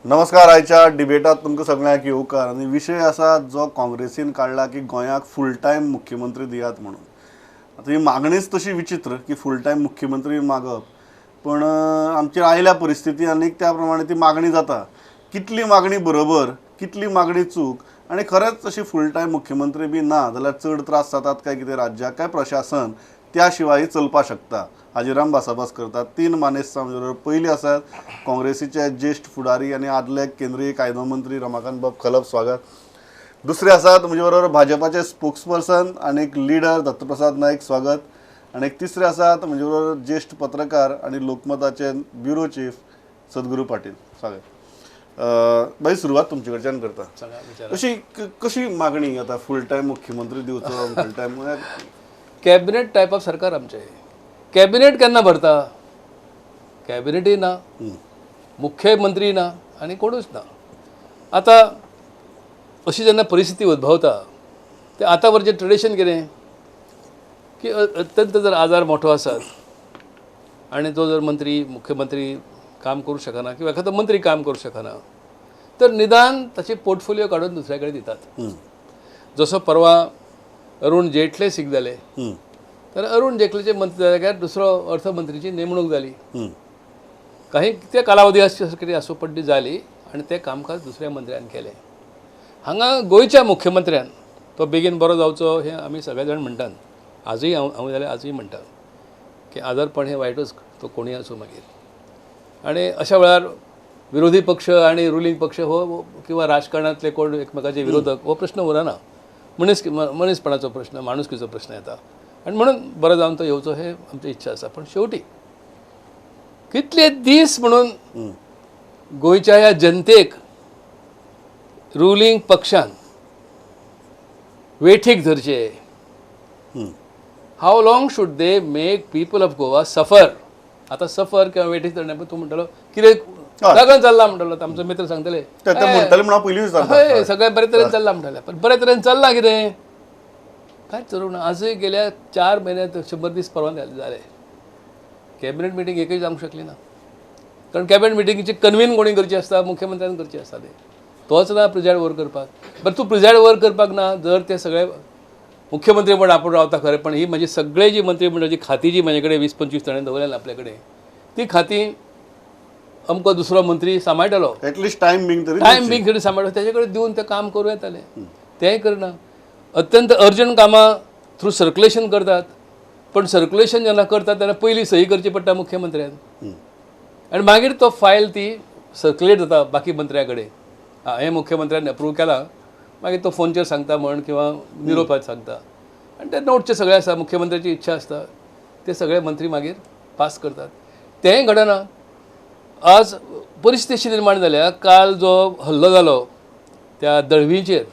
नमस्कार. आयच्या डिबेटात तुमकां सगळ्यांक येवकार आनी विशय आसा जो काँग्रेसीन काडला की गोंयाक फूल टायम मुख्यमंत्री दियात म्हणून. आतां ही मागणीच तशी विचित्र की फूल टायम मुख्यमंत्री मागप, पण आमची आयल्या परिस्थिती आनीक त्या प्रमाणे ती मागणी जाता. कितली मागणी बरोबर, कितली मागणी चूक आनी खरेंच अशी फूल टायम मुख्यमंत्री बी ना जाल्यार चड त्रास जातात काय कितें राज्याक, काय प्रशासन त्या शिवाय चलपाक शकता, हाजेर आमी भासाभास करतात. तीन मानेस्त आमचे बरोबर. पयली आसात काँग्रेसीचे ज्येश्ठ फुडारी आनी आदले केंद्रीय कायदो मंत्री रमाकांत बाब खलप, स्वागत. दुसरे आसात म्हजे बरोबर भाजपाचे स्पोक्सपर्सन आनी एक लिडर दत्तप्रसाद नायक, स्वागत. आनी एक तिसरे आसात म्हजे बरोबर ज्येश्ठ पत्रकार आनी लोकमताचे ब्युरो चीफ सद्गुरू पाटील, स्वागत. बाई, सुरवात तुमचे कडच्यान करता. सांगा, विचारा. अशी कशी मागणी आता फूल टायम मुख्यमंत्री दिवचो, full time cabinet type of सरकार आमचें. कॅबिनेट केन्ना भरता? कॅबिनेटय ना, मुख्यमंत्री ना आनी कोणूच ना. आतां अशी जेन्ना परिस्थिती उद्भवता ते आतां वरचें ट्रेडिशन कितें की अत्यंत जर आजार मोठो आसात आनी तो जर मंत्री मुख्यमंत्री काम करूं शकना किंवा एखादो मंत्री काम करूं शकना तर निदान ताची पोर्टफोलिओ काडून दुसऱ्या कडेन दितात. जसो परवा अरुण जेटले सीक जाले तर अरुण जेटलेचे मंत्री जाग्यार दुसरो अर्थमंत्रीची नेमणूक जाली. काही त्या कालावधी आसची कितें आसूं पण ती जाली आनी तें कामकाज दुसऱ्या मंत्र्यान केलें. हांगा गोंयच्या मुख्यमंत्र्यान तो बेगीन बरो जावचो हें आमी सगळे जाण म्हणटात. आजूय हांव हांव जाल्यार आजूय म्हणटा की आजारपण हें वायटूच, तो कोणूय आसूं मागीर. आनी अशा वेळार विरोधी पक्ष आनी रुलींग पक्ष हो किंवा राजकारणांतले कोण एकमेकाचे विरोधक हो प्रश्न उरना. मनीसपणाचो प्रश्न, माणुसकीचो प्रश्न येता आनी म्हणून बरो जावन तो येवचो हे आमची इच्छा आसा. पण शेवटी कितले दीस म्हणून गोंयच्या ह्या जनतेक रुलींग पक्षान वेठीक धरचे? How long should they make people of Goa suffer? आतां सफर किंवा वेठीक धरणे तूं म्हणटलो कितें सगळें चल्लां म्हणटलो, आमचो मित्र सांगतले ते म्हणटले म्हणून हांव पयलीं विचारता. हय, सगळें बरे तरेन चल्लां म्हणटले, पण बरे तरेन चल्लां कितें? कांयच चलूंक ना. आजूय गेल्या 4 म्हयन्यांत 100 दीस परवा जाले, कॅबिनेट मिटींग एकूय जावंक शकली ना. कारण कॅबिनेट मिटिंगेची कन्वीन कोणी करची आसता? मुख्यमंत्र्यान करची आसता. ते तोच ना प्रिजायड ओवर करपाक. बरें, तूं प्रिजायड ओवर करपाक ना जर ते सगळे मुख्यमंत्री म्हण आपूण रावता खरें, पण ही म्हजी सगळे जी मंत्रीमंडळाची खाती जी म्हजे कडेन 20-25 जाणांनी दवरल्या आपल्या कडेन, ती खाती अमको दुसरो मंत्री सांबाळटलो, एटलिस्ट टायम बींग तरी टायम बींग तरी सांबाळटलो, तेजे कडेन दिवन तें काम करूं येतालें. तेंय करना. अत्यंत अर्जंट कामां थ्रू सर्कुलेशन करतात, पण सर्कुलेशन जेन्ना करतात तेन्ना पयलीं सही करची पडटा मुख्यमंत्र्यान आनी मागीर तो फायल ती सर्कुलेट जाता बाकी मंत्र्या कडेन. हें मुख्यमंत्र्यान अप्रूव केलां, मागीर तो फोनचेर सांगता म्हण किंवा निरोपात सांगता आनी ते नोटचे सगळे आसा, मुख्यमंत्र्याची इच्छा आसता, ते सगळे मंत्री मागीर पास करतात. तेंय घडना. आज परिस्थिती अशी निर्माण जाल्या, काल जो हल्लो जालो त्या दळवीचेर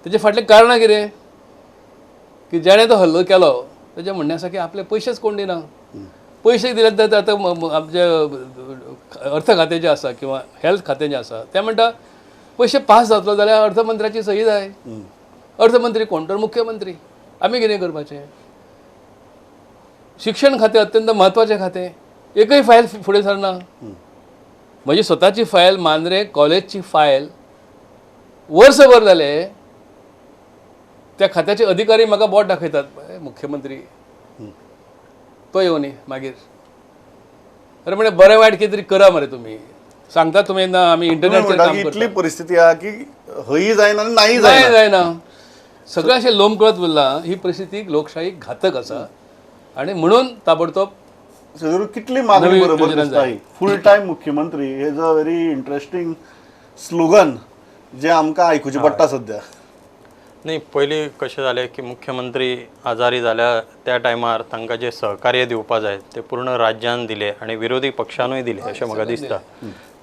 तेजे फाटलें कारणां कितें की जेणें तो हल्लो केलो तेजें म्हणणें आसा की आपले पयशेच कोण दिना. पयशे दिले तर आतां आमचे अर्थ खातें जें आसा किंवा हेल्थ खातें जें आसा तें म्हणटा पयशे पास जातलो जाल्यार अर्थमंत्र्याची सही जाय. अर्थमंत्री कोण तर मुख्यमंत्री. आमी कितें करपाचें? शिक्षण खातें अत्यंत म्हत्वाचें खातें, एकय फायल फुडें सरना. म्हजी स्वताची फायल, मांद्रे कॉलेजची फायल वर्सभर जालें त्या खात्याचे अधिकारी म्हाका बोट दाखयतात, मुख्यमंत्री तो येवनी मागीर. अरे म्हणजे बरें वायट कितें तरी करा मरे, तुमी सांगता तुमी ना आमी इंटरनेटचेर काम इतली करता. परिस्थिती आहा की हय जायना आनी नाही नाही जायना. जायना, सगळें अशें लोंबकळत उरलां. ही परिस्थिती लोकशाहीक घातक आसा आनी म्हणून ताबडतोब सगळं कितली मागणी नवी बरोबर योजना दिसता ही. फूल टायम मुख्यमंत्री हे is a very interesting slogan जे आमकां आयकुचें पडटा सध्या. न्ही, पयलीं कशें जालें की मुख्यमंत्री आजारी जाल्या त्या टायमार तांकां जें सहकार्य दिवपा जाय तें पूर्ण राज्यान दिलें आनी विरोधी पक्षानूय दिलें अशें म्हाका दिसता.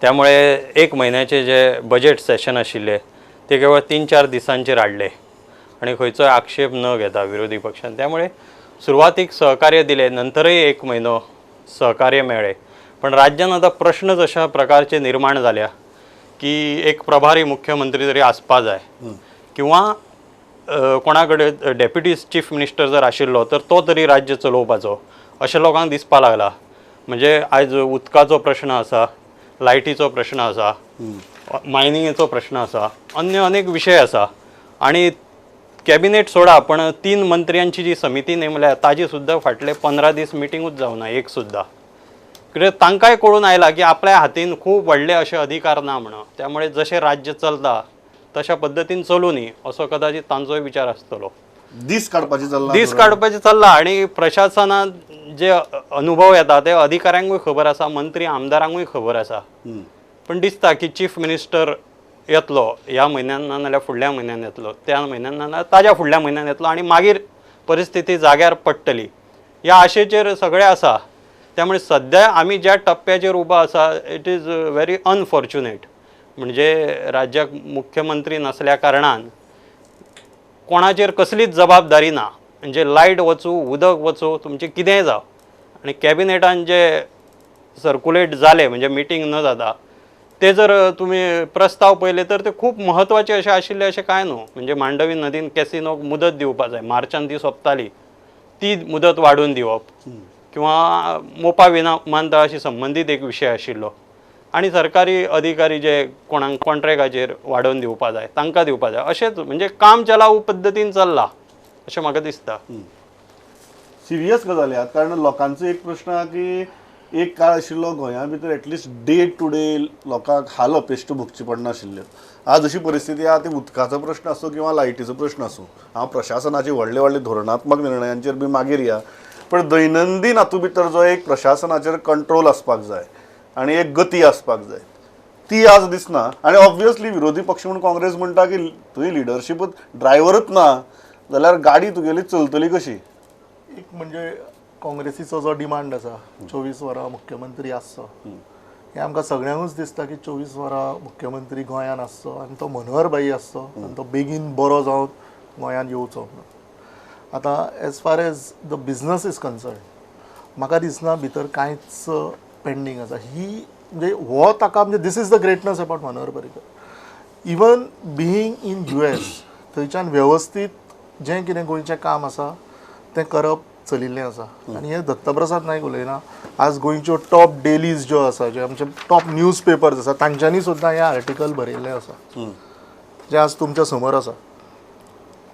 त्यामुळे 1 म्हयन्याचे जे बजेट सेशन आशिल्लें ते केवळ 3-4 दिसांचेर हाडले आनी खंयचोय आक्षेप न घेता विरोधी पक्षान. त्यामुळे सुरवातीक सहकार्य दिलें, नंतरय 1 म्हयनो सहकार्य मेळ्ळें. पण राज्यान आतां प्रश्नच अशा प्रकारचे निर्माण जाल्या की एक प्रभारी मुख्यमंत्री तरी आसपा जाय किंवा कोणा कडेन डेप्युटी चीफ मिनिस्टर जर आशिल्लो तर तो तरी राज्य चलोवपाचो अशें लोकांक दिसपा लागला. म्हणजे आयज उदकाचो प्रश्न आसा, लायटीचो प्रश्न आसा, मायनिंगेचो प्रश्न आसा, अन्य अनेक विशय आसा. आनी कॅबिनेट सोडा, पण 3 मंत्र्यांची जी समिती नेमल्या ताजी सुद्दां फाटले 15 दीस मिटिंगूच जावना एक सुद्दां. कित्याक तांकांय कळून आयला की आपल्या हातीन खूब व्हडले अशे अधिकार ना म्हणून, त्यामुळे जशें राज्य चलता तशा पद्दतीन चलूं न्ही असो कदाचित तांचोय विचार आसतलो. दीस काडपाची चल्ला, दीस काडपाचें चल्ला. आनी प्रशासनात जे अनुभव येता ते अधिकाऱ्यांकूय खबर आसा, मंत्री आमदारांकूय खबर आसा. पण दिसता की चीफ मिनिस्टर येतलो ह्या म्हयन्यान ना जाल्यार फुडल्या म्हयन्यान येतलो, त्या म्हयन्यान ना जाल्यार ताज्या फुडल्या म्हयन्यान येतलो आनी मागीर परिस्थिती जाग्यार पडटली ह्या आशेचेर सगळें आसा. त्यामुळे सद्या आमी ज्या टप्प्याचेर उबो आसा it is very unfortunate. म्हणजे राज्याक मुख्यमंत्री नासल्या कारणान कोणाचेर कसलीच जबाबदारी ना. म्हणजे लायट वचूं, उदक वचूं, तुमचें कितेंय जावं. आनी कॅबिनेटान जे सर्कुलेट जाले म्हणजे मिटींग न जाता ते जर तुमी प्रस्ताव पळयले तर ते खूब म्हत्वाचे अशे आशिल्ले अशें कांय न्हू. म्हणजे मांडवी नदीन कॅसिनोक मुदत दिवपा जाय, मार्चान ती सोंपताली, ती मुदत वाडोवन दिवप किंवा मोपा विमानतळाशी संबंदीत एक विशय आशिल्लो. आनी सरकारी अधिकारी जे कोणाक कॉन्ट्रॅक्टाचेर वाडोवन दिवपा जाय तांकां दिवपा जाय, अशेंच म्हणजे काम चलाऊ पद्दतीन चल्लां अशें म्हाका दिसता. सिरियस गजाल ह्या, कारण लोकांचो एक प्रश्न आहा की एक काळ आशिल्लो गोंया भितर at least day to day लोकांक हाल अपेश्ट भोगची पडनाशिल्ल्यो. आज अशी परिस्थिती आहा, ती उदकाचो प्रश्न आसूं किंवा लायटीचो प्रश्न आसूं, हांव प्रशासनाचे व्हडले व्हडले धोरणात्मक निर्णयांचेर बी मागीर या, पण दैनंदीन हातूंत भितर जो एक प्रशासनाचेर कंट्रोल आसपाक जाय आनी एक गती आसपाक जाय ती आज दिसना. आनी ऑब्वियसली विरोधी पक्ष म्हणून काँग्रेस म्हणटा की तुवें लिडरशीपच ड्रायव्हरच ना जाल्यार गाडी तुगेली चलतली कशी. एक म्हणजे काँग्रेसीचो जो डिमांड आसा 24 वरां मुख्यमंत्री आसचो, हें आमकां सगळ्यांकूच दिसता की 24 वरां मुख्यमंत्री गोंयान आसचो आनी तो मनोहर भाई आसचो आनी तो बेगीन बरो जावन गोंयान येवचो म्हणून. आतां as far as the business is concern म्हाका दिसना भितर कांयच पेंडींग आसा. ही म्हणजे हो ताका म्हणजे this is the greatness about Manohar Parrikar. Even being in US थंयच्यान वेवस्थीत जें कितें गोंयचें काम आसा तें करप चलिल्लें आसा. आनी हें दत्तप्रसाद नायक उलयना, आज गोंयच्यो टॉप डेलीज ज्यो आसा, जे आमचे टॉप न्यूज पेपर्स आसा तांच्यांनी सुद्दां हें आर्टिकल बरयल्लें आसा जें आज तुमच्या समोर आसा.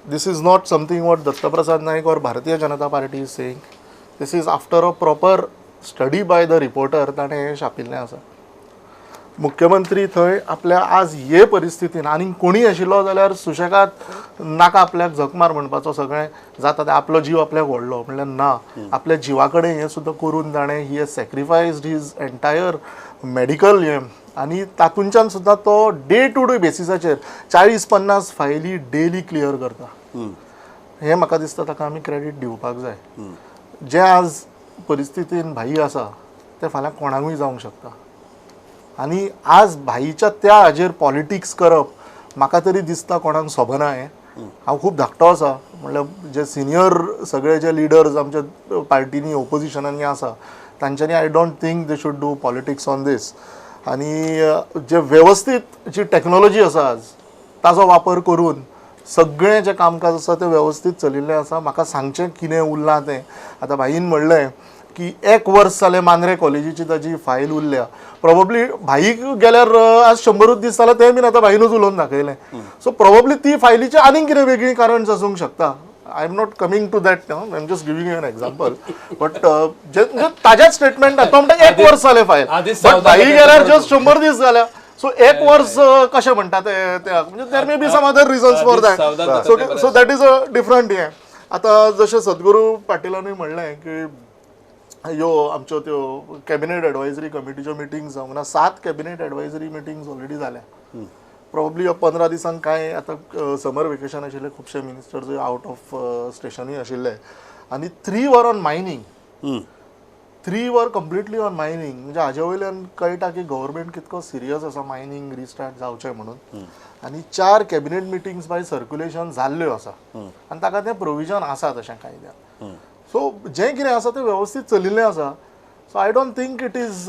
This is not something what Dattaprasad Naik or Bharatiya Janata Party is saying. This is after a proper study by the reporter ताणें हें छापिल्लें आसा. मुख्यमंत्री थंय आपल्या आज हे परिस्थितीन आनी कोणीय आशिल्लो जाल्यार सुशेगाद नाका आपल्याक झक मार म्हणपाचो, सगळें जाता तें, आपलो जीव आपल्याक व्हडलो म्हणल्यार ना, आपल्या जिवा कडेन हें सुद्दां करून ताणें he has sacrificed his entire medical हें आनी तातूंच्यान सुद्दां तो डे टू डे बेसिसाचेर 40-50 फायली डेली क्लियर करता. हें म्हाका दिसता ताका आमी क्रेडीट दिवपाक जाय. जें आज परिस्थितीन भाई आसा तें फाल्यां कोणाकूय जावंक शकता आनी आज भाईच्या त्या हाजेर पॉलिटिक्स करप म्हाका तरी दिसता कोणाक सोबना. हें हांव खूब धाकटो आसा, म्हणल्यार जे सिनियर सगळे जे लिडर्स आमच्या पार्टींनी ओपोजिशनांनी आसा तांच्यांनी I don't think they should do politics on this. आनी जे वेवस्थीत जी टॅक्नोलॉजी आसा आज ताजो वापर करून सगळें जें कामकाज आसा तें वेवस्थीत चलिल्लें आसा. म्हाका सांगचें कितें उरलां तें आतां भाईन म्हणलें की एक वर्स जालें मांद्रे कॉलेजीची ताजी फायल उरल्या, प्रोबेबली भाईक गेल्यार आज 100 दीस जाले तें बीन आतां भाईनूच उलोवन दाखयलें. सो प्रोबेबली ती फायलीचें आनीक कितें वेगळीं कारणां आसूंक शकता. I am not coming to that, I am just giving you an example. But जे ताज्याच स्टेटमेंटात तो म्हणटा एक वर्स जालें फायल, बट भाई गेल्यार जस्ट 100 दीस जाल्या. सो एक वर्स कशें म्हणटा ते म्हणजे there may be some other reasons for that. So that is a different हें. आतां जशें सद्गुरू पाटिलानूय म्हणलें की ह्यो आमच्यो त्यो कॅबिनेट एडवायजरी कमिटीच्यो मिटींग जावंक ना, 7 कॅबिनेट एडवायजरी मिटींग्स ऑलरेडी जाल्या. प्रोबेबली 15 दिसांक कांय आतां समर वेकेशन आशिल्ले खुबशे मिनिस्टर्स आवट ऑफ स्टेशनूय आशिल्ले आनी 3 were on mining, 3 were completely on mining. म्हणजे हाजे वयल्यान कळटा की गव्हर्मेंट कितको सिरियस आसा मायनींग रिस्टार्ट जावचें म्हणून. आनी 4 कॅबिनेट मिटींग्स बाय सर्क्युलेशन जाल्ल्यो आसा आनी ताका तें प्रोविजन आसा तशें कायद्यान. सो जें कितें आसा तें वेवस्थीत चलिल्लें आसा. So I don't think it is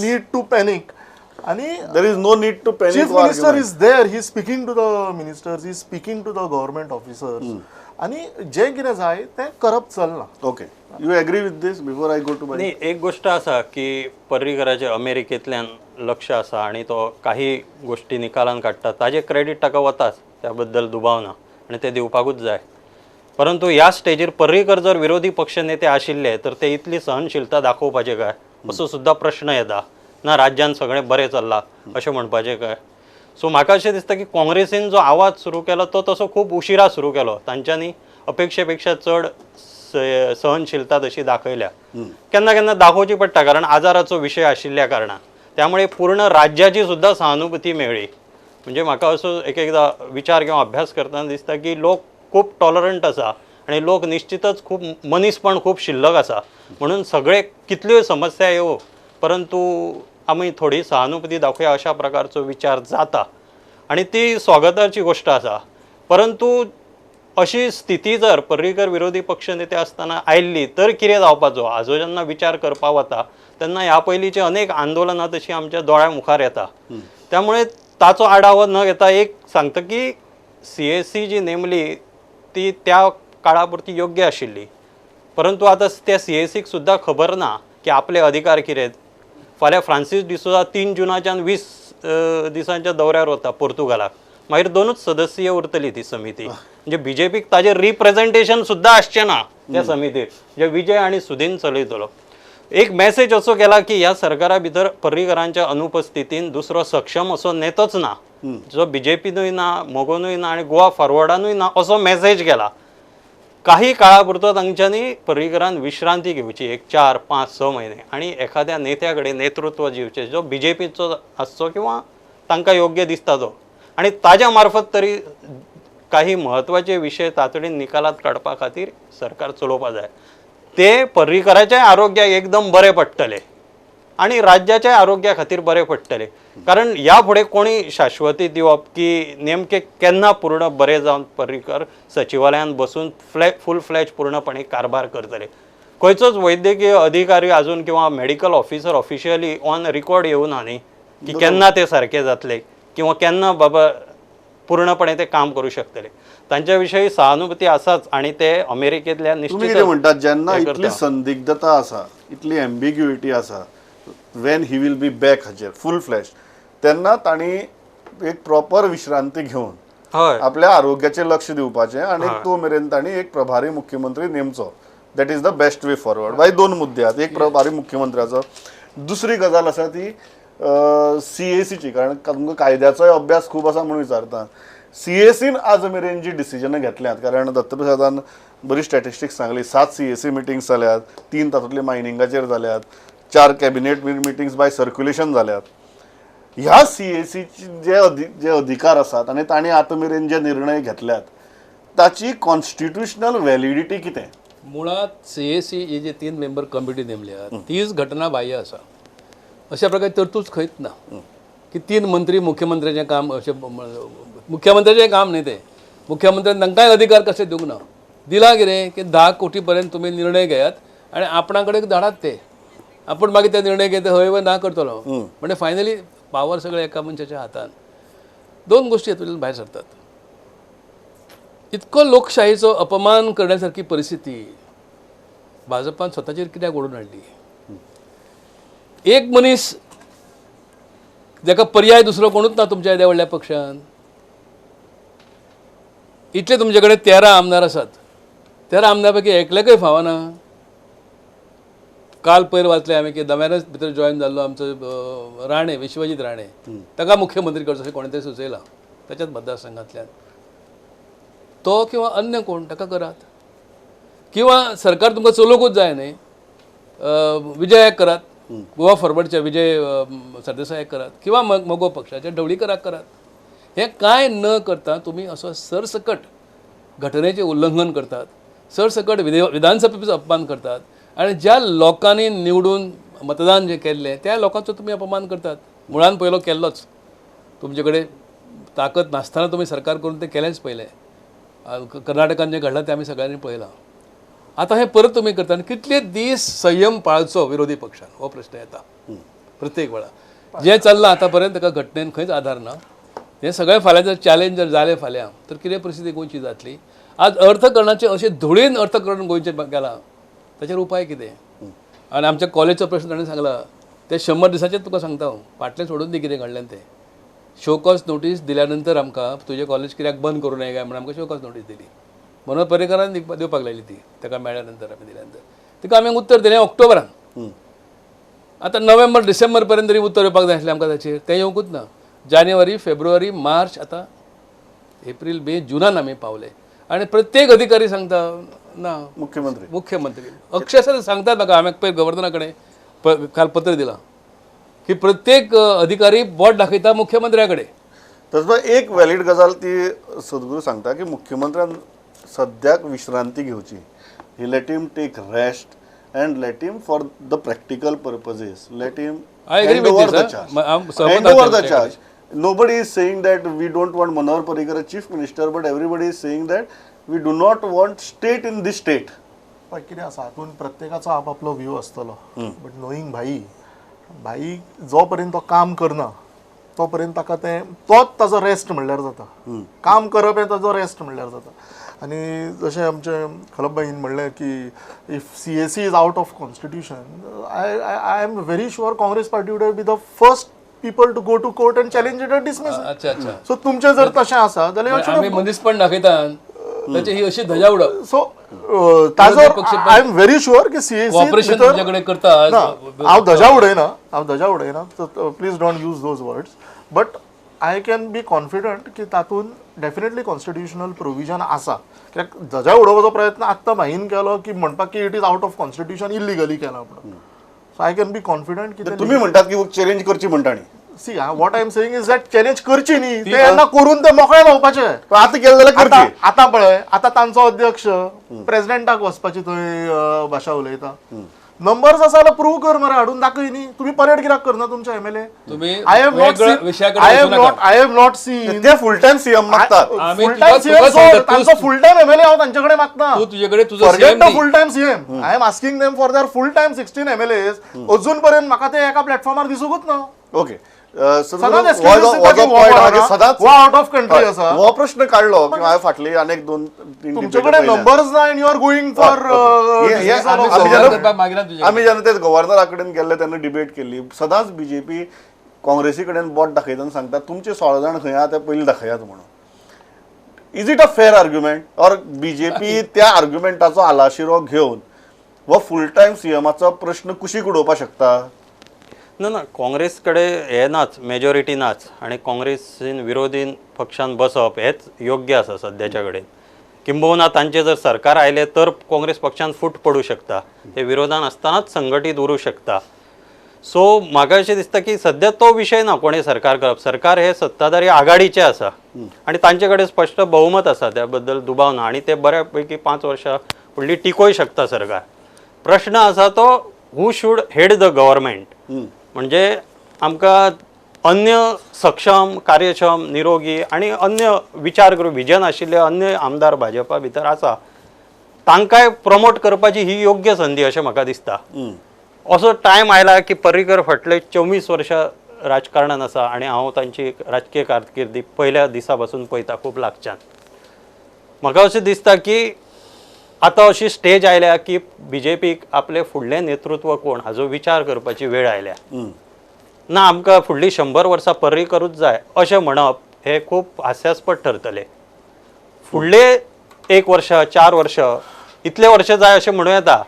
need to panic. आनी there is no need to panic. Chief minister is there, he is speaking to the ministers, he is speaking to the government officers आनी जें कितें जाय तें करप चल्लां. Okay, You agree with this before I go to न्ही, एक गोश्ट आसा की पर्रीकराचे अमेरिकेंतल्यान लक्ष आसा आनी तो काही गोश्टी निकालान काडटा, ताजें क्रेडीट ताका वताच, त्या बद्दल दुबाव ना आनी ते दिवपाकूच जाय. परंतु ह्या स्टेजीर पर्रीकर जर विरोधी पक्ष नेते आशिल्ले तर ते इतली सहनशीलता दाखोवपाचे काय असो सुद्दां प्रश्न येता. ना राज्यान सगळें बरें चल्लां अशें म्हणपाचें काय? सो म्हाका अशें दिसता की काँग्रेसीन जो आवाज सुरू केलो तो तसो खूब उशिरा सुरू केलो, तांच्यांनी अपेक्षे पेक्षा चड सहनशीलता तशी दाखयल्या. केन्ना केन्ना दाखोवची पडटा कारण आजाराचो विशय आशिल्ल्या कारणान, त्यामुळे पूर्ण राज्याची सुद्दां सहानुभूती मेळ्ळी. म्हणजे म्हाका असो एक एकदां विचार किंवा अभ्यास करतना दिसता की लोक खूब टॉलरंट आसा आनी लोक निश्चितच खूब मनीसपण खूब शिल्लक आसा, म्हणून सगळे कितल्योय समस्या येवं परंतु आमी थोडी सहानुभूती दाखोवया अशा प्रकारचो विचार जाता आनी ती स्वागताची गोश्ट आसा. परंतु अशी स्थिती जर पर्रीकर विरोधी पक्ष नेते आसतना आयिल्ली तर कितें जावपाचो हाजो जेन्ना विचार करपा वता तेन्ना ह्या पयलींची अनेक आंदोलनां तशी आमच्या दोळ्या मुखार येता. त्यामुळे ताचो आडावो न घेता एक सांगता की CAC जी नेमली ती त्या काळा पुरती योग्य आशिल्ली, परंतु आतां त्या CACक सुद्दां खबर ना की आपले अधिकार कितें. फाल्यां फ्रांसीस डिसोजा 3 जुनाच्यान 20 दिसांच्या दौऱ्यार वता पोर्तुगालाक, मागीर 2 सदस्यीय उरतली ती समिती, म्हणजे बीजेपीक ताजें रिप्रेझेंटेशन सुद्दां आसचें ना त्या समितीर, म्हणजे विजय आनी सुदीन चलयतलो. एक मॅसेज असो केला की ह्या सरकारा भितर पर्रीकरांच्या अनुपस्थितीन दुसरो सक्षम असो नेतोच ना, जो बीजेपीनूय ना, मगोनूय ना आनी गोवा फॉरवर्डानूय ना असो मॅसेज केला. काही काळापुरतो तांच्यांनी पर्रीकरान विश्रांती घेवची, एक 4, 5, 6 म्हयने, आनी एखाद्या नेत्या कडेन नेतृत्व दिवचें जो बीजेपीचो आसचो किंवा तांकां योग्य दिसता तो, आनी ताज्या मार्फत तरी काही म्हत्वाचे विशय तातडीन निकालात काडपा खातीर सरकार चलोवपा जाय. ते पर्रीकराच्या आरोग्याक एकदम बरें पडटलें आनी राज्याच्या आरोग्या खातीर बरें पडटलें, कारण ह्या फुडें कोणी शाश्वती दिवप की नेमके केन्ना पूर्ण बरें जावन पर्रीकर सचिवालयांत बसून फूल फ्लॅज पूर्णपणे कारभार करतले. खंयचोच वैद्यकीय अधिकारी अजून किंवा medical officer officially on record येवना न्ही की केन्ना ते सारके जातले किंवा केन्ना बाबा पूर्णपणे ते काम करू शकतले. तांच्या विशयी सहानुभूती आसाच आनी ते अमेरिकेंतल्या तुमी निश्चित कितें म्हणटात जेन्ना इतली संदिग्धता आसा, इतली एम्बिग्युइटी आसा when he will be back हाजेर फूल फ्लॅश, तेन्ना तांणी एक प्रॉपर विश्रांती घेवन हय आपल्या आरोग्याचेर लक्ष दिवपाचें आनी तो मेरेन तांणी एक प्रभारी मुख्यमंत्री नेमचो. That is the best way forward. बाय 2 मुद्दे आहात, एक प्रभारी मुख्यमंत्र्याचो, दुसरी गजाल आसा ती CACची, कारण तुमकां कायद्याचोय अभ्यास खूब आसा म्हणून विचारता. CACन आज मेरेन जी डिसिजनां घेतल्यात, कारण दत्तप्रसादान बरी स्टॅटिस्टिक्स सांगली, 7 CAC meetings जाल्यात, 3 तातूंतले मायनिंगाचेर जाल्यात, 4 कॅबिनेट मिटिंग्स बाय सर्क्युलेशन जाल्यात. ह्या CACची जे अधिकार आसात आनी तांणी आतां मेरेन जे निर्णय घेतल्यात ताची कॉन्स्टिट्युशनल व्हॅलिडिटी कितें? मुळात CAC ही जी 3 मेंबर कमिटी नेमल्या तीच घटना बाह्य आसा, अशा प्रकारे तरतूद खंयच ना की 3 मंत्री मुख्यमंत्र्याचें काम, अशें मुख्यमंत्र्याचें काम न्ही तें, मुख्यमंत्र्यान तांकांय अधिकार कशें दिवंक ना. दिला कितें की 10 कोटी पर्यंत तुमी निर्णय घेयात आनी आपणा कडेन धाडात ते, आपूण मागीर ते निर्णय घेत हय वा ना करतलो. म्हणजे फायनली पावर सगळे एका मनशाच्या हातान. 2 गोष्टी हातूंतल्यान भायर सरतात. इतको लोकशाहीचो अपमान करण्यासारखी परिस्थिती भाजपान स्वताचेर कित्याक ओडून हाडली? एक मनीस जाका पर्याय दुसरो कोणूच ना तुमच्या येद्या व्हडल्या पक्षान, इतले तुमचे कडेन 13 आमदार आसात, 13 आमदार पैकी एकल्याकय फावना. काल पयर वाचलें हांवें की नव्यानच भितर जॉयन जाल्लो आमचो राणे, विश्वजीत राणे, ताका मुख्यमंत्री करचो अशें कोणें तरी सुचयलां ताच्याच मतदारसंघांतल्यान, तो किंवा अन्य कोण ताका करात, किंवा सरकार तुमकां चलोवंकूच जाय न्ही, विजयाक करात, गोवा फॉरवर्डच्या विजय सरदेसायाक करात, किंवा मगो पक्षाच्या ढवळीकराक करात. हें कांय न करता तुमी असो सरसकट घटनेचें उल्लंघन करतात, सरसकट विधानसभेचो अपमान करतात आनी ज्या लोकांनी निवडून मतदान जें केल्लें त्या लोकांचो तुमी अपमान करतात. मुळान पयलो केल्लोच, तुमचे कडेन ताकद नासतना तुमी सरकार करून तें केलेंच पयलें. कर्नाटकान जें घडलां तें आमी सगळ्यांनी पळयलां. आतां हें परत तुमी करता आनी कितले दीस संयम पाळचो विरोधी पक्षान हो प्रश्न येता प्रत्येक वेळा. जें चल्लां आतां पर्यंत ताका घटनेन खंयच आधार ना. हें सगळें फाल्यां जर चॅलेंज जर जालें फाल्यां तर कितें परिस्थिती गोंयची जातली? आज अर्थकरणाचें अशें धुळीन अर्थकरण गोंयचें गेलां. ताचेर उपाय कितें? आनी आमच्या कॉलेजचो प्रश्न ताणें सांगला ते 100 दिसाचेच तुका सांगता हांव, फाटलें सोडून दी कितें घडलें तें. शो कॉज नोटीस दिल्या नंतर आमकां तुजें कॉलेज कित्याक बंद करूं नये काय म्हणून आमकां शो कॉज नोटीस दिली. मनोहर पर्रीकारान दिवपाक लायली ती, ताका मेळ्ळ्या नंतर आमी दिल्या नंतर तिका आमी उत्तर दिलें ऑक्टोबरान. आतां नोव्हेंबर डिसेंबर पर्यंत तरी उत्तर येवपाक जाय आसलें आमकां ताचेर, तें येवंकूच ना. जानेवारी फेब्रुवारी मार्च आतां एप्रील मे जुनान आमी पावले आनी प्रत्येक अधिकारी सांगता ना. मुख्यमंत्री मुख्यमंत्री अक्षरशः सांगतात म्हाका, हांवें पयर गव्हर्नरा कडेन काल पत्र दिलां की प्रत्येक अधिकारी बोट दाखयता मुख्यमंत्र्या कडेन. तसो एक व्हॅलीड गजाल ती सद्गुरू सांगता की मुख्यमंत्र्यान सद्याक विश्रांती घेवची, he let him take rest and let him for the practical purposes let him hand over the charge, hand over the charge. Nobody is saying that we don't want Manohar Parrikar as chief minister, but everybody is saying that we do not want state in this state. पळय कितें आसा हातून प्रत्येकाचो आप आपलो view आसतलो, but knowing भाई भाई जो पर्यंत तो काम करना तो पर्यंत ताका तें तोच ताजो रेस्ट म्हणल्यार जाता, काम करप हें ताजो रेस्ट म्हणल्यार जाता. आनी जशें आमचें खलप भाईन म्हणलें की if CAC is out of constitution, I am very sure Congress party would have be the first people to go to court and challenge it and dismiss. अच्छा अच्छा. सो तुमचें जर तशें आसा जाल्यार आमी मनीसपण दाखयता ताची ही अशी धजा उडप. सो ताजो I am very sure की सीएसी ऑपरेशन तुमचे कडेन करता. हांव धजा उडयना, हांव धजा उडयना, please don't use those words, but I can be confident की तातूंत डेफिनेटली कॉन्स्टिट्युशनल प्रोविजन आसा. कित्याक धजा उडोवपाचो प्रयत्न आत्तां भाईन केलो की म्हणपाक की it is out of constitution illegally केला म्हणून. So I can be confident की तुमी म्हणटात की चॅलेंज करची म्हणटा. See, what I am saying is that challenge करची न्ही, ते तेन्ना करून ते मोकळे जावपाचे. आतां केलें जाल्यार करची. आतां पळय आतां तांचो अध्यक्ष प्रेजिडेंटाक वचपाची थंय भाशा उलयता, नंबर्स आसा जाल्यार प्रूव कर मरे, हाडून दाखय न्ही. तुमी परेड कित्याक करना तुमचे MLA? I have not seen ते फुल टायम सीएम मागतात. फुल टायम सीएम तांचो फुल टायम एमएलए हांव तांचे कडेन मागता. Forget the full time CM, I am asking them for their full time 16 MLAs. अजून पर्यंत म्हाका ते एका प्लॅटफॉर्मार दिसूंकूच ना. ओके, सदांच आउट ऑफ कंट्री आसा हो प्रश्न काडलो की हांवें फाटली आनी दोन तीन तुमचे कडेन नंबर्स ना and you are going for. आमी जेन्ना ते गव्हर्नरा कडेन गेल्ले तेन्ना डिबेट केल्ली, सदांच बीजेपी काँग्रेसी कडेन बोट दाखयता आनी सांगता तुमचे 16 जाण खंय आहा ते पयलीं दाखयात म्हणून. Is it a fair argument? Or BJP त्या आर्ग्युमेंटाचो आलाशिरो घेवन हो फूल टायम सीएमाचो प्रश्न कुशीक उडोवपाक शकता? ना ना, काँग्रेस कडेन हे नाच, मेजॉरिटी नाच आनी काँग्रेसीन विरोधी पक्षान बसप हेच योग्य आसा सद्याच्या कडेन. किंबहुना तांचे जर सरकार आयलें तर काँग्रेस पक्षान फूट पडूं शकता, ते विरोधान आसतनाच संघटीत उरूं शकता. सो म्हाका अशें दिसता की सद्या तो विशय ना कोणें सरकार करप. सरकार हे सत्ताधारी आघाडीचें आसा आनी तांचे कडेन स्पश्ट बहुमत आसा, त्या बद्दल दुबाव ना आनी ते बऱ्या पैकी 5 वर्सां फुडली टिकोय शकता सरकार. प्रश्न आसा तो who should head the government, म्हणजे आमकां अन्य सक्षम, कार्यक्षम, निरोगी आनी अन्य विचार करून विजन आशिल्ले अन्य आमदार भाजपा भितर आसा, तांकांय प्रमोट करपाची ही योग्य संदी अशें म्हाका दिसता. असो टायम आयला की पर्रीकर फाटले 24 वर्सां राजकारणान आसा आनी हांव तांची राजकीय कारकिर्दी पयल्या दिसा पासून पळयता खूब लागच्यान. म्हाका अशें दिसता की आतां अशी स्टेज आयल्या की बीजेपीक आपलें फुडलें नेतृत्व कोण हाजो विचार करपाची वेळ आयल्या. ना आमकां फुडलीं 100 वर्सां पर्रीकरूच जाय अशें म्हणप हें खूब हास्यास्पद ठरतलें. फुडले 1 वर्ष 4 वर्ष इतले वर्ष जाय अशें म्हणूं येता,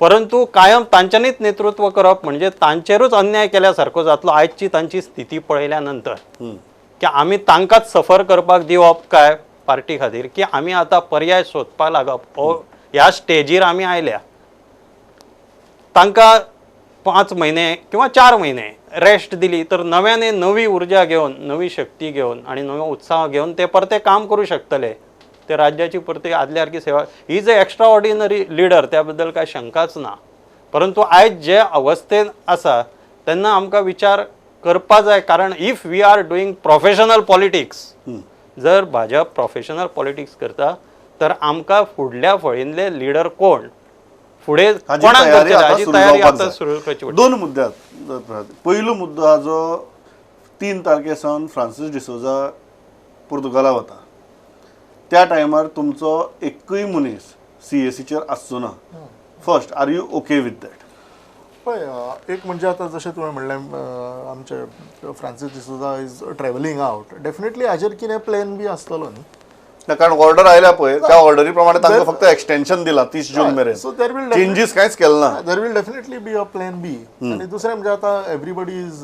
परंतु कायम तांच्यांनीच नेतृत्व करप म्हणजे तांचेरूच अन्याय केल्या सारको जातलो. आयची तांची स्थिती पळयल्या नंतर की आमी तांकांच सफर करपाक दिवप काय पार्टी खातीर, की आमी आतां पर्याय सोदपाक लागप, हो ह्या स्टेजीर आमी आयल्या. तांकां 5 म्हयने किंवा 4 म्हयने रेस्ट दिली तर नव्याने नवी उर्जा घेवन, नवी शक्ती घेवन आनी नवो उत्साह घेवन ते परते काम करूं शकतले. ते राज्याची परती आदल्या सारकी सेवा. He is a extraordinary leader, त्या बद्दल काय शंकाच ना. परंतु आयज जे अवस्थेन आसा तेन्ना आमकां विचार करपा जाय, कारण if we are doing professional politics, जर भाजप प्रोफेशनल पॉलिटिक्स करता तर आमकां फुडल्या फळींतले लिडर कोण, फुडें कोणाक करचें हाजी तयारी आतां सुरू करची पडटली. दोन मुद्दे. पयलो मुद्दो जो 3 तारखे सावन फ्रांसीस डिसोजा पुर्तुगाला वता त्या टायमार तुमचो एकूय मनीस सीएसीचेर आसचो ना. First, are you okay with that? पळय, एक म्हणजे आतां जशें तुवें म्हणलें आमचे Francis D'Souza is travelling out, definitely हाजेर कितें प्लॅन बी आसतलो न्ही. कारण ऑर्डर आयल्या पळय, त्या ऑर्डरी प्रमाणे तांकां फक्त एक्सटेन्शन दिला 30 जून मेरेन, सो there will changes कांयच केलें ना. There will definitely be a plan B. आनी दुसरें म्हणजे आतां everybody is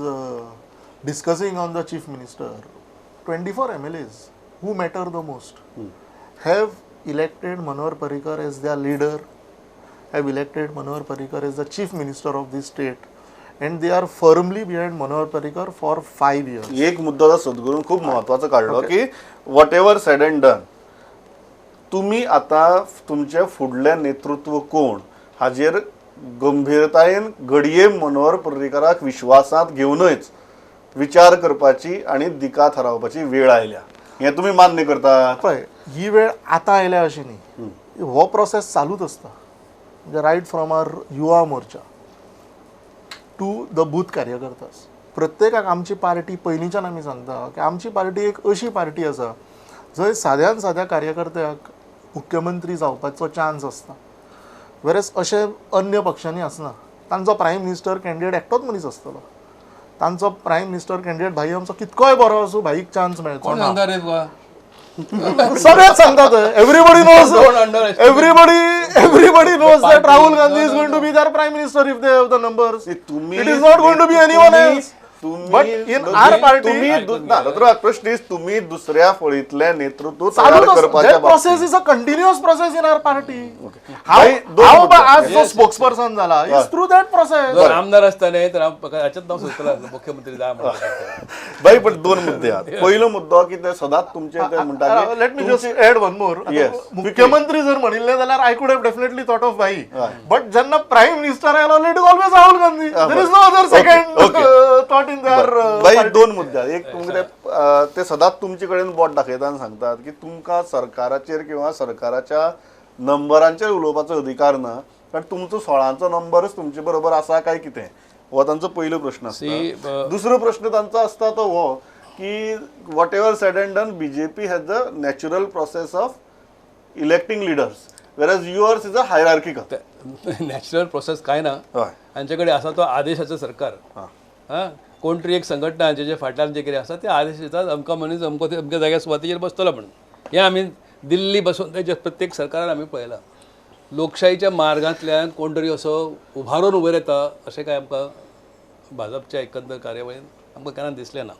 discussing on the chief minister. 24 MLAs who matter the most have elected Manohar Parrikar as their leader, have elected Manohar Parrikar as the chief minister of this state, and they are firmly behind Manohar Parrikar for 5 years. एक मुद्दो सद्गुरून खूप महत्वाचो काडलो की whatever said and done, तुमी आतां तुमचें फुडलें नेतृत्व कोण हाजेर गंभीरतायेन घडये मनोहर पर्रीकराक विश्वासांत घेवनच विचार करपाची आनी दिका थारावपाची वेळ आयल्या, हें तुमी मान्य करता? पळय, ही वेळ आतां आयल्या अशी न्ही, हो प्रोसेस चालूच आसता. म्हणजे right from our Yuva Morcha to the booth कार्यकर्तास, प्रत्येकाक आमची पार्टी पयलींच्यान आमी सांगता की आमची पार्टी एक अशी पार्टी आसा जंय साद्यान साद्या कार्यकर्त्याक मुख्यमंत्री जावपाचो चान्स आसता, वेरेस अशें अन्य पक्षांनी आसना. तांचो प्रायम मिनिस्टर कॅन्डिडेट एकटोच मनीस आसतलो, तांचो प्रायम मिनिस्टर कॅन्डिडेट भाई आमचो कितकोय बरो आसूं, भाईक चान्स मेळचो ना. सगळेच सांगतात, everybody knows, everybody knows that Rahul Gandhi is going to be their prime minister if they have the numbers. It is not going to be anyone else. But in our party, प्रश्न is तुम्ही दुसऱ्या फळीतले नेतृत्व तयार करपाच्या process is a continuous process in our party. हांव आज जो spokesperson जाला is through that process. आमदार असताना तर हाच्यात नाव सुचला मुख्यमंत्री जा म्हणून. बाई, पण दोन मुद्दे आहात. पहिलो मुद्दो की ते सदांच तुमचे ते म्हणटा, let me just add one more. मुख्यमंत्री जर म्हणिल्ले जाल्यार I could have definitely thought of Bhai, but जेन्ना प्रायम मिनिस्टर आयलो it is always Rahul Gandhi, there is no other second thought in their. बाई, दोन मुद्दे. एक ते सदांच तुमचे कडेन बोट दाखयता आनी सांगतात की तुमकां सरकाराचेर किंवा सरकाराच्या नंबरांचेर उलोवपाचो अधिकार ना, कारण तुमचो 16चो नंबरच तुमचे बरोबर आसा काय कितें, हो तांचो पयलो प्रश्न आसता. दुसरो प्रश्न तांचो आसता तो हो की whatever said and done, BJP has the natural process of electing leaders, whereas yours is a hierarchical. Natural process काय ना, हांचे कडेन आसा तो आदेशाचो सरकार. हां, कोण तरी एक संघटना जे फाटल्यान जे कितें आसा ते आदेश दितात, अमको मनीस अमको अमक्या जाग्यार सुवातेचेर बसतलो म्हणून. हें आमी दिल्ली बसून तेजे प्रत्येक सरकारान आमी पळयलां. लोकशाहीच्या मार्गांतल्यान कोण तरी असो उभारून उबेर येता अशें कांय आमकां भाजपच्या एकंदर कार्यावळीन आमकां केन्ना दिसलें ना.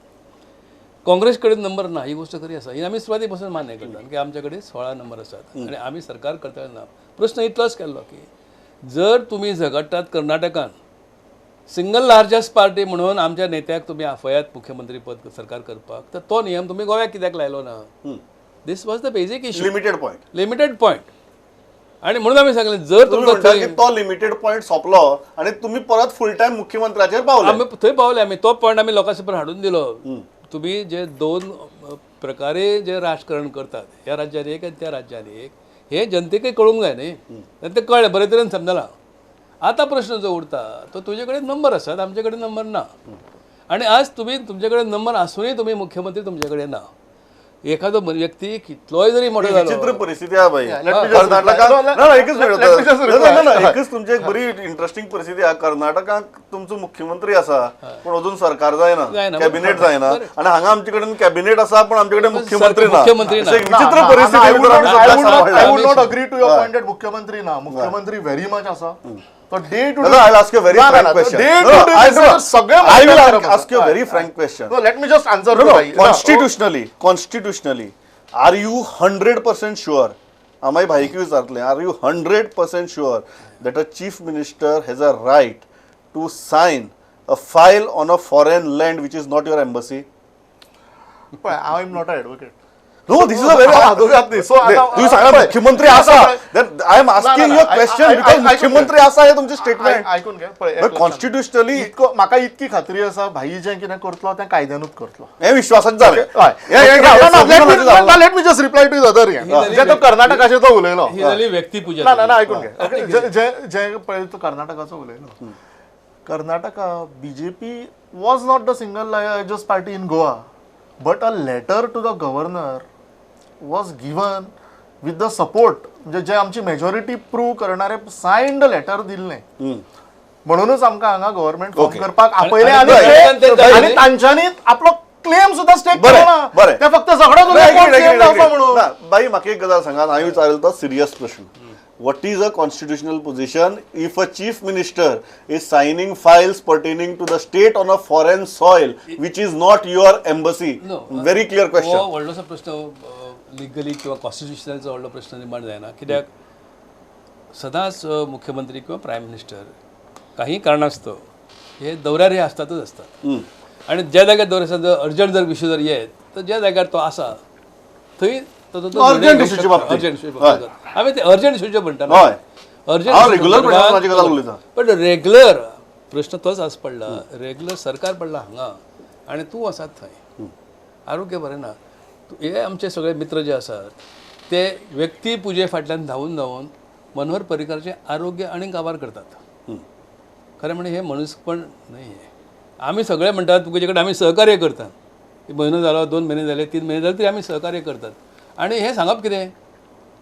काँग्रेस कडेन नंबर ना ही गोष्ट खरी आसा, ही आमी सुरवाती पासून मान्य करता की आमचे कडेन 16 नंबर आसात आनी आमी सरकार करता ना. प्रश्न इतलोच केल्लो की जर तुमी झगडटात कर्नाटकान सिंगल लार्जस्ट पार्टी म्हणून आमच्या नेत्याक तुमी आफयात मुख्यमंत्री पद सरकार करपाक, तर तो नियम तुमी गोव्याक कित्याक लायलो ना? This was the basic issue, limited point, limited point. आणि म्हणून आमी सांगलें जर तुमकां तो लिमिटेड पॉयंट सोंपलो आनी तुमी परत फूल टायम मुख्यमंत्र्याचेर पावले, आमी थंय पावले, आमी तो पॉयंट आमी लोकां समोर हाडून दिलो. तुमी जे दोन प्रकारे जे राजकारण करतात, ह्या राज्यान एक आनी त्या राज्यान एक, हे जनतेकय कळूंक जाय न्ही, आनी तें कळ्ळें बरे तरेन समजलां. आतां प्रश्न जो उरता तो तुजे कडेन नंबर आसात, आमचे कडेन नंबर ना, आनी आज तुमी तुमचे कडेन नंबर आसुनूय तुमी मुख्यमंत्री तुमचे कडेन ना. एखादो व्यक्ती कितलोय जरी मोठो जालो, विचित्र परिस्थिती आहा बाई कर्नाटकांत. एकच एकच तुमची एक बरी इंटरेस्टिंग परिस्थिती आहा, कर्नाटकांत तुमचो मुख्यमंत्री आसा पण अजून सरकार जायना, कॅबिनेट जायना, आनी हांगा आमचे कडेन कॅबिनेट आसा पण आमचे कडेन मुख्यमंत्री ना. विचित्र परिस्थिती. I would not agree to your point that मुख्यमंत्री ना, मुख्यमंत्री व्हेरी मच आसा. Day to day, I'll ask you a very frank question. Day to day, I will ask you a very frank question. No, let me just answer. No, constitutionally, are you 100% sure? आम्ही भाईक विचारतले, are you 100% sure that a chief minister has a right to sign a file on a foreign land which is not your embassy? I am not an advocate. No, this is a very. So, तुम्ही सांगा मुख्यमंत्री आसा, I am asking you a question because मुख्यमंत्री आसा हे तुमचे statement. आयकून घे. कॉन्स्टिट्युशनली म्हाका इतकी खात्री आसा, भाई जें कितें करतलो तें कायद्यानूच करतलो, हें विश्वासात जालें. Let me just reply to other. जे तो कर्नाटकाचेर तो उलयलो, व्यक्तिपुजा. ना ना, आयकून घे. जे पळय तो कर्नाटकाचो उलयलो, Karnataka BJP was not the single largest party in Goa, but a letter to the governor was given with the support म्हणजे जे आमची मेजॉरिटी प्रूव्ह करणारे सायन्ड लेटर दिल्लें म्हणूनच आमकां हांगा गव्हर्मेंट फॉर्म करपाक आपयलें आणि आनी ते जालें. आनी तांच्यांनी आपलो क्लेम सुद्दां स्टेक बरें, केलो ना. बरें. ते फक्त झगडो नाही, म्हणून. ना, बाई, म्हाका एक गजाल सांगा, हांवें विचारलो तो सिरियस प्रश्न. What is a constitutional position if a chief minister is signing files pertaining to the state on a foreign soil which is not your embassy? No. Very clear question. हो व्हडलोसो प्रश्न लिगली किंवा कॉन्स्टिट्युशनलचो व्हडलो प्रश्न निर्माण जायना, कित्याक सदांच मुख्यमंत्री किंवा प्रायम मिनिस्टर काही कारणास्तव हे दौऱ्यार हे आसतातच आसतात आनी ज्या जाग्यार दौरे आसता, जर अर्जंट जर विशय जर येत तर ज्या जाग्यार तो आसा थंय तो तो अर्जंट निर्णय घेवंक इशूच्या शकता. बाबतीत. अर्जंट इशूच्या बाबतीत आमी ते अर्जंट इशूचे म्हणटा. हय. अर्जंट हांव regular प्रश्नाची गजाल उलयता. पण रेगुलर प्रश्न तोच आस पडला, रेगुलर सरकार पडला हांगा आनी तूं आसा थंय, आरोग्य बरें ना. हे आमचे सगळे मित्र जे आसात ते व्यक्ती पुजे फाटल्यान धांवून धांवून मनोहर पर्रीकराचें आरोग्य आनी काबार करतात. खरें म्हणजे हे मनीसपण न्हय हें. आमी सगळे म्हणटात तुजे कडेन आमी सहकार्य करतात, म्हयनो जालो, 2 म्हयने जाले, 3 म्हयने जाले तरी आमी सहकार्य करतात. आनी हें सांगप कितें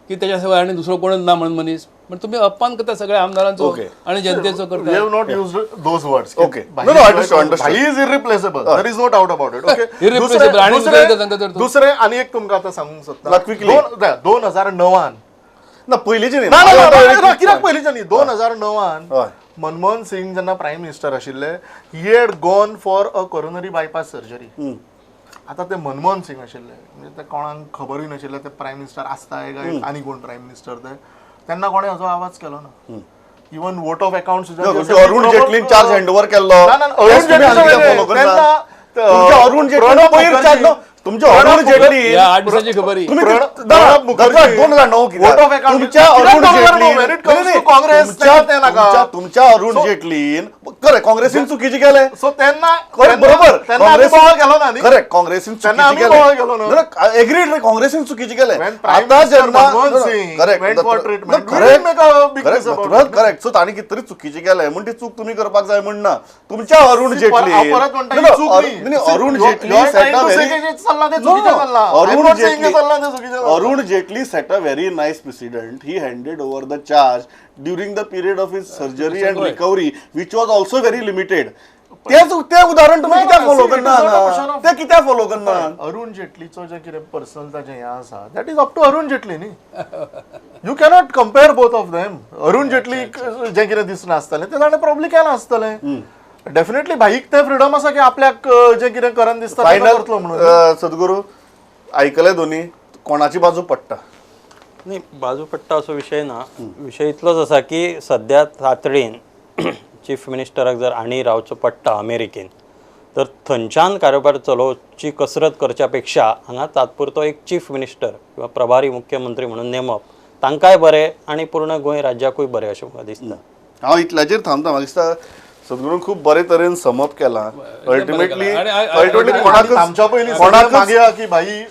की तेच्या शिवाय आनी दुसरो कोणच ना म्हणून मनीस, पण तुमी अपमान करता सगळ्या आमदारांचो आनी जनतेचो करता. We have not used those words. Okay. No, no, understood. Bhai is irreplaceable. There is no doubt about it. Okay. Irreplaceable. आणि दुसरें सांगता तर तूं. दुसरें आनी एक तुमकां आतां सांगूंक सोदता. ना, quickly. 2009 ना, पयलींचे न्ही. ना ना ना, कित्याक पयलींचे न्ही, 2009 हय. मनमोहन सिंग जेन्ना प्रायम मिनिस्टर आशिल्ले, he had gone for a coronary bypass surgery. आतां ते मनमोहन सिंग आशिल्ले, म्हणजे ते कोणाक खबरूय नाशिल्लें ते प्रायम मिनिस्टर आसताय काय आनी कोण प्रायम मिनिस्टर ते, तेन्ना कोणें हाचो आवाज केलो ना. इवन वोट ऑफ अकाउंट सुद्दां अरुण जेटलीन चार्ज हँड ओव्हर केल्लो. ना, ना, अरुण जेटली तुमच्या अरुण जेटली पयर चार्ज, तुमच्या अरुण जेटली ह्या 8 दिसांची खबर ही. तुम्ही 2009 तुमच्या अरुण जेटली, तुमच्या अरुण जेटलीन करेक्ट काँग्रेसीन चुकीचे केले. सो तेन्ना बरोबर, करेक्ट, काँग्रेसीन चुकीचे केले, एग्रीड, काँग्रेसीन चुकीचे केले. आता जेन्ना करेक्ट करेक्ट करेक्ट, सो तांणी कितें तरी चुकीचे केले म्हण ती चूक तुमी करपाक जाय म्हण ना. तुमच्या Arun Jaitley, Arun Jaitley Arun Jaitley set a very nice precedent. He handed over the charge during the period of his surgery and recovery, which was also very limited. ते उदाहरण तुम्ही कित्याक फॉलो करना? ते कित्याक फॉलो करना? अरुण जेटलीचो जे कितें पर्सनल ताजें हें आसा, that is up to Arun Jaitley न्ही. You cannot compare both of them. Arun Jaitley जें कितें दिसना आसतलें तें ताणें प्रॉब्ली केलां आसतलें. डेफिनेटली भाईक ते फ्रिडम आसा की आपल्याक जें कितें करन दिसता तें करतलो म्हणून. सद्गुरू, आयकले दोनी, कोणाची बाजू पडटा? न्ही, बाजू पडटा असो विशय ना. विशय इतलोच आसा की सद्या तातडीन चीफ मिनिस्टराक जर आनी रावचो पडटा अमेरिकेन, तर थंयच्यान कारभार चलोवची कसरत करच्या पेक्षा हांगा तात्पुरतो एक चीफ मिनिस्टर किंवा प्रभारी मुख्यमंत्री म्हणून नेमप तांकांय बरें आनी पूर्ण गोंय राज्याकूय बरें अशें म्हाका दिसता. हांव इतल्याचेर थांबता. म्हाका दिसता सद्गुरून खूब बरे तरेन समप केला. अल्टिमेटली कोणाक भाई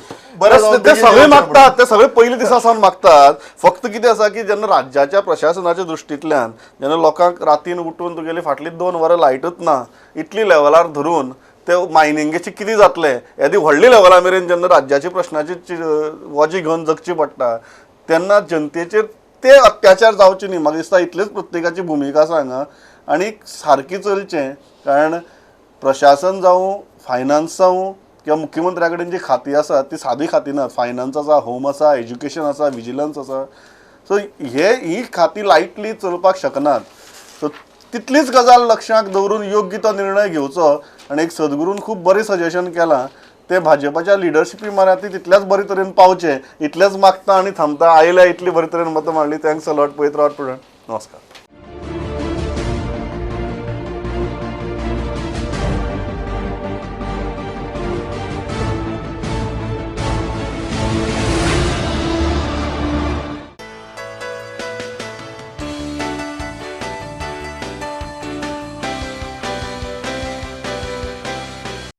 ते सगळे मागतात, ते सगळे पयले दिसा सावन मागतात. फक्त कितें आसा की जेन्ना राज्याच्या प्रशासनाच्या दृश्टींतल्यान जेन्ना लोकांक रातीन उठून तुगेली फाटली 2 वरां लायटूच ना इतली लेवलार धरून ते मायनिंगेची कितें जातलें येदी व्हडली लेवला मेरेन जेन्ना राज्याच्या प्रश्नाची वोजी घेवन जगची पडटा तेन्ना जनतेचेर ते अत्याचार जावचे न्ही. म्हाका दिसता इतलीच प्रत्येकाची भुमिका आसा हांगा आनी सारकी चलचें. कारण प्रशासन जावं, फायनान्स जावं किंवा मुख्यमंत्र्या कडेन जी खातीं आसा ती सादी खातीं नात. फायनान्स आसा, होम आसा, एज्युकेशन आसा, विजिलन्स आसा. सो हे ही खातीं लायटली चलपाक शकनात. सो तितलीच गजाल लक्षांत दवरून योग्य तो निर्णय घेवचो. आनी एक सद्गुरून खूब बरें सजेशन केलां तें भाजपाच्या लिडरशिपी म्हऱ्यांत तितल्याच बरे तरेन पावचें इतलेंच मागता आनी थांबता. आयल्या इतली बरे तरेन मतां मांडली. Thanks a lot. पळयत रावत. नमस्कार.